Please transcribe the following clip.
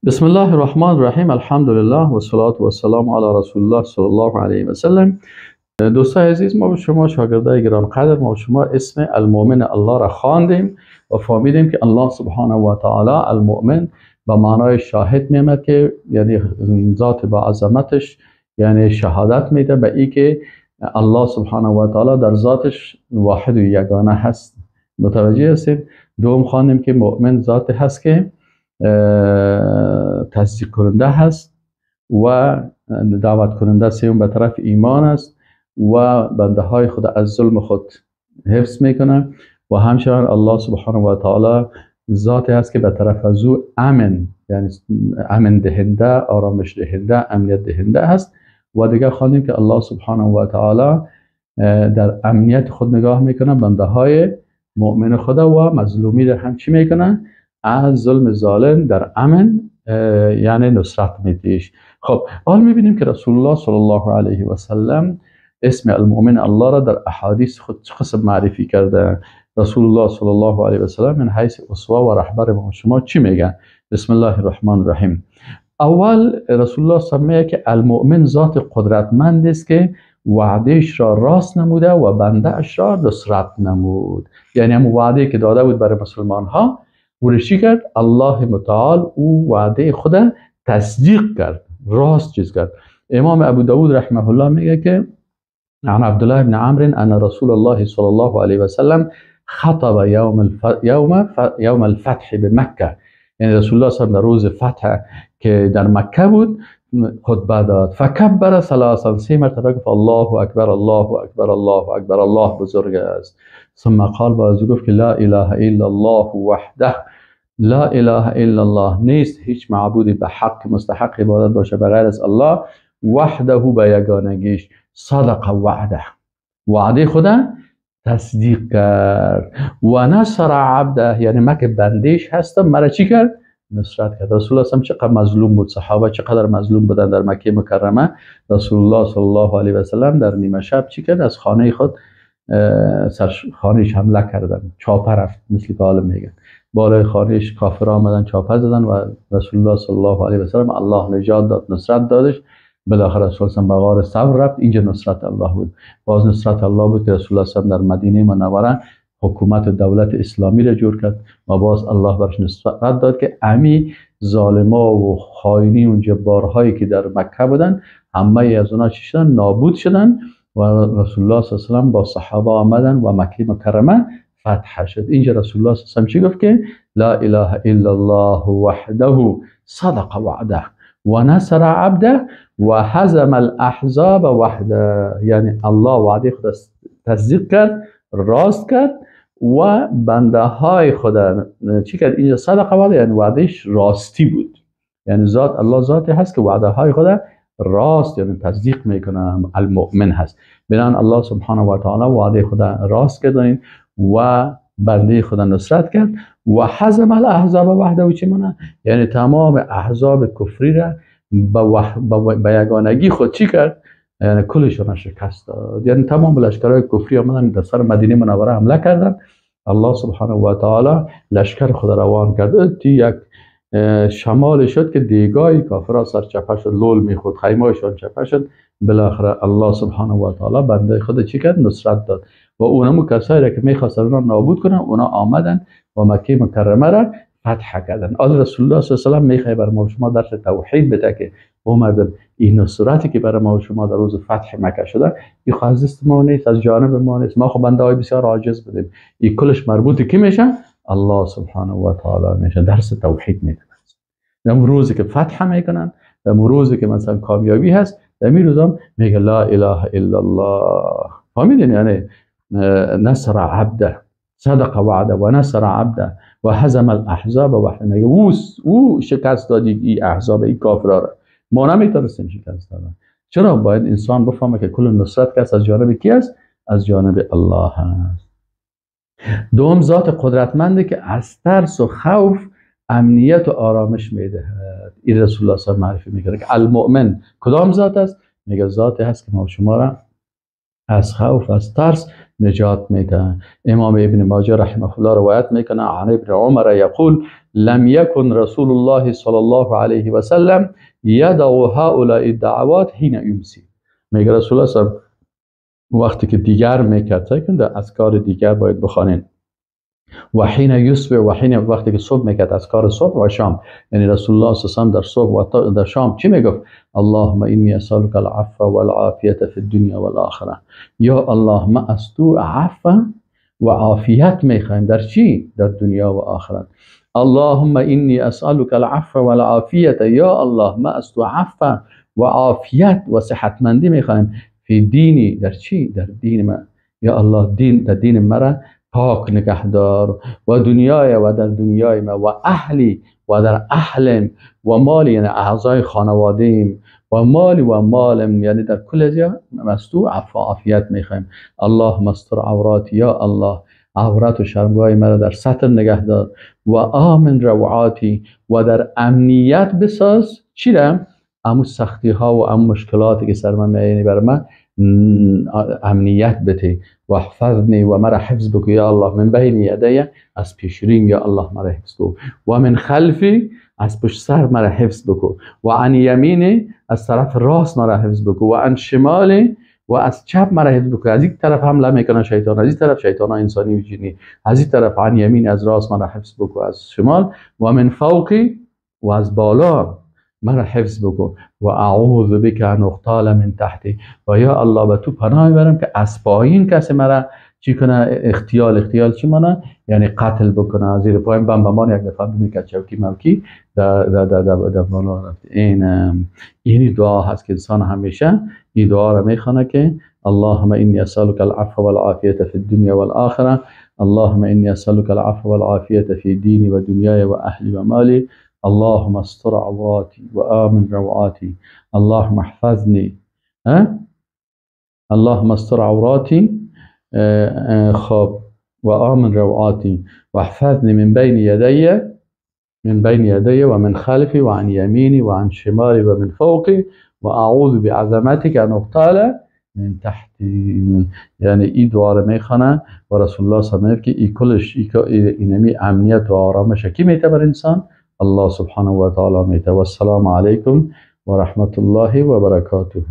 بسم الله الرحمن الرحیم. الحمدلله و صلات و السلام علی رسول الله صلی الله علیه و سلم. دوستای عزیز، ما به شما شاگردای گرانقدر، ما به شما اسم المؤمن الله را خواندیم و فهمیدیم که الله سبحانه و تعالی المؤمن به معنای شاهد میامد که یعنی ذات با عظمتش، یعنی شهادت میده به ای که الله سبحانه و تعالی در ذاتش واحد و یگانه هست. متوجه هستید؟ دوم خواندیم که مؤمن ذات هست که تصدیق کننده هست و دعوت کننده. سوم به طرف ایمان است و بنده های خود از ظلم خود حفظ میکنه و همچنان الله سبحانه و تعالی ذاتی هست که به طرف از او امن، یعنی امن دهنده، آرامش دهنده، امنیت دهنده هست. و دیگه خواندیم که الله سبحانه و تعالی در امنیت خود نگاه میکنه بنده های مؤمن خدا و مظلومی را هم چی میکنه؟ از ظلم ظالم در امن، یعنی نصرت میدیش. خب حال میبینیم که رسول الله صلی الله علیه و سلم اسم المؤمن الله را در احادیث خود چه قسم معرفی کرده. رسول الله صلی الله علیه و سلم من حیث اسوه و رهبر ما شما چی میگن؟ بسم الله الرحمن الرحیم. اول رسول الله صلی الله علیه و که المؤمن ذات قدرتمند است که وعدهش را راست نموده و بنده اش را نصرت نمود. یعنی هم وعده که داده بود برای مسلمان ها ورشی کرد، الله متعال او وعده خود تصدیق کرد، راست چیز کرد. امام ابو داود رحمه الله میگه که عن عبد الله بن عمرو ان رسول الله صلی الله علیه و سلم خطب یوم الفتح بمکه. یعنی رسول الله صلی الله علیه و روز فتح که در مکه بود خطبه داد. فکبر ثلاثا، سه مرتبه گفت الله اکبر الله اکبر الله اکبر، الله بزرگ است. ثم قال، باز گفت که لا اله الا الله وحده، لا اله الا الله، نیست هیچ معبودی به حق مستحق عبادت باشه به غیر از الله، وحده به یگانگیش، صدق وعده، وعده خدا تصدیق کرد، و نصر عبده، یعنی من که بندیش هستم مرا چی کرد؟ نصرت کرد. رسول الله صلی چقدر مظلوم بود، صحابه چقدر مظلوم بودن در مکه مکرمه. رسول الله صلی الله علیه و سلم در نیمه شب چی کرد؟ از خانه خود سر خانهش حمله کردن، چاپه رفت، مثل که عالم میگن بالای خانهش کافر آمدن چاپه زدن و رسول الله صلی الله علیه و سلم الله نجات داد، نصرت دادش. بالاخره رسول الله به غار ثور رفت، اینجا نصرت الله بود. باز نصرت الله بود که رسول الله صلی الله علیه و در مدینه منوره حکومت و دولت اسلامی را جور کرد و باز الله برش نصرت داد که امی ظالما و خائنین و جبارهایی که در مکه بودن همه از اونا چی شدن؟ نابود شدن و رسول الله صلی الله علیه و با صحابه آمدن و مکه مکرمه فتح شد. اینجا رسول الله صلی الله علیه و چی گفت؟ که لا اله الا الله وحده صدق وعده و نصر عبده و هزم الاحزاب وحده. یعنی الله وعده خود تصدیق کرد، راست کرد و بنده های خدا چی کرد؟ اینجا صدق وعده، یعنی وعدهش راستی بود. یعنی ذات الله ذاتی هست که وعده های خدا راست، یعنی تصدیق میکنه، المؤمن هست. بنابراین الله سبحانه و تعالی وعده خدا راست کرد و بنده خدا نصرت کرد و هزم الاحزاب وحده. چی معنی؟ یعنی تمام احزاب کفری را به یگانگی خود چی کرد؟ یعنی کلشون شکست داد. یعنی تمام لشکرهای کفری آمدن در سر مدینه منوره حمله کردن، الله سبحانه و تعالی لشکر خود روان کرد. یک شمال شد که دیگای کافرها سرچپه شد، لول میخورد، خیمه‌شان چپه شد. بالاخره الله سبحانه و تعالی بنده خود چی کرد؟ نصرت داد و اونمو کسایی را که میخواستن اونا نابود کنن اونا آمدن و مکه مکرمه را فتح کردن. آل رسول الله صلی الله علیه و سلم میخواد بر ما شما درس توحید بده که او مردم این نصرتی که برای ما و شما در روز فتح مکه شده این خو از دست ما نیست، از جانب ما نیست، ما خو بنده های بسیار عاجز بودیم، این کلش مربوط کی میشه؟ الله سبحانه و تعالی میشه. درس توحید میده. در روزی که فتح میکنن، در روزی که مثلا کامیابی هست، در این روزم میگه لا اله الا الله. فهمیدین؟ یعنی نصر عبده صدق وعده و نصر عبده و هزم الاحزاب وحده. میگه او شکست دادی این احزاب، این کافرها را ما نمیتونستیم شکست دادن. چرا؟ باید انسان بفهمه که کل نصرت کس از جانب کی است؟ از جانب الله هست. دوم ذات قدرتمنده که از ترس و خوف امنیت و آرامش میدهد. این رسول الله صلی الله علیه و معرفی میکنه که المؤمن کدام ذات است؟ میگه ذاتی هست که ما شما را از خوف، از ترس نجات میده. امام ابن ماجه رحمه الله روایت میکنه عن ابن عمر یقول لم يكن رسول الله صلی الله علیه و سلم يدعو هؤلاء الدعوات حين يمسي. میگه رسول الله صلی وقتی که دیگر میکرد، در اذکار دیگر باید بخوانین، و حین یصبح، و حین وقتی که صبح میکرد اذکار صبح و شام، یعنی رسول الله صلی الله علیه و در صبح و در شام چی میگفت؟ اللهم انی اسالک العفو والعافیه فی الدنیا والآخره. یا الله ما از تو عفو و عافیت میخوایم در چی؟ در دنیا و آخرت. اللهم انی اسالک العفو والعافیه، یا الله ما از تو عفو و عافیت و صحتمندی میخوایم فی دینی، در چی؟ در دین ما. یا الله دین، در دین مرا پاک نگهدار، و دنیای و در دنیای ما، و اهلی و در اهلم، و مالی یعنی اعضای خانواده‌ایم، و مالی و مالم، یعنی در کل جا مستو عفو عافیت میخوایم. اللهم استر عوراتی، یا الله عورت و شرمگاه مرا در ستر نگهدار، و آمن روعاتی، و در امنیت بساز چی را؟ امو سختی ها و امو مشکلاتی که سر من میاد بر من امنیت بده. و احفظنی، و مرا حفظ بکو یا الله، من بین یدی، از پیشریم یا الله مرا حفظ کو، و من خلفی، از پشت سر مرا حفظ بکو، و عن یمینی، از طرف راست مرا حفظ بکو، و عن شمالی، و از چپ مرا حفظ بکو. از یک طرف حمله میکنه شیطان، از این طرف شیطان انسانی و جنی، از این طرف عن یمین، از راست مرا حفظ بکو، از شمال، و من فوقی، و از بالا مرا حفظ بکو، و اعوذ بک ان اغتال من تحتی، و یا الله به تو پناه میبرم که از پایین کسی مرا چی کنه؟ اغتیال. اغتیال چی مانه؟ یعنی قتل بکنه، زیر پایم بم بمان یک دفعه ببینی که چوکی موکی در در در در در بالا رفت. این دعا هست که انسان همیشه این دعا را میخوانه که اللهم انی اسالک العفو والعافیه فی الدنیا والآخره، اللهم انی اسالک العفو والعافیه فی دینی و دنیای و اهلی و مالی، اللهم استر عوراتی و آمن روعاتی، اللهم احفظنی، اللهم استر عوراتی خب و آمن روعاتی و احفظنی من بین یدی، من بین یدی و من خلفی و عن یمینی و عن شمالی و من فوقی و اعوذ بعظمتک ان اغتال من تحتی. یعنی این دعا رو میخوانه و رسول الله صلی الله علیه و که ای کلش اینمی امنیت و آرامش کی میته بر انسان؟ الله سبحانه و تعالی میته. و السلام علیکم و رحمت الله و برکاته.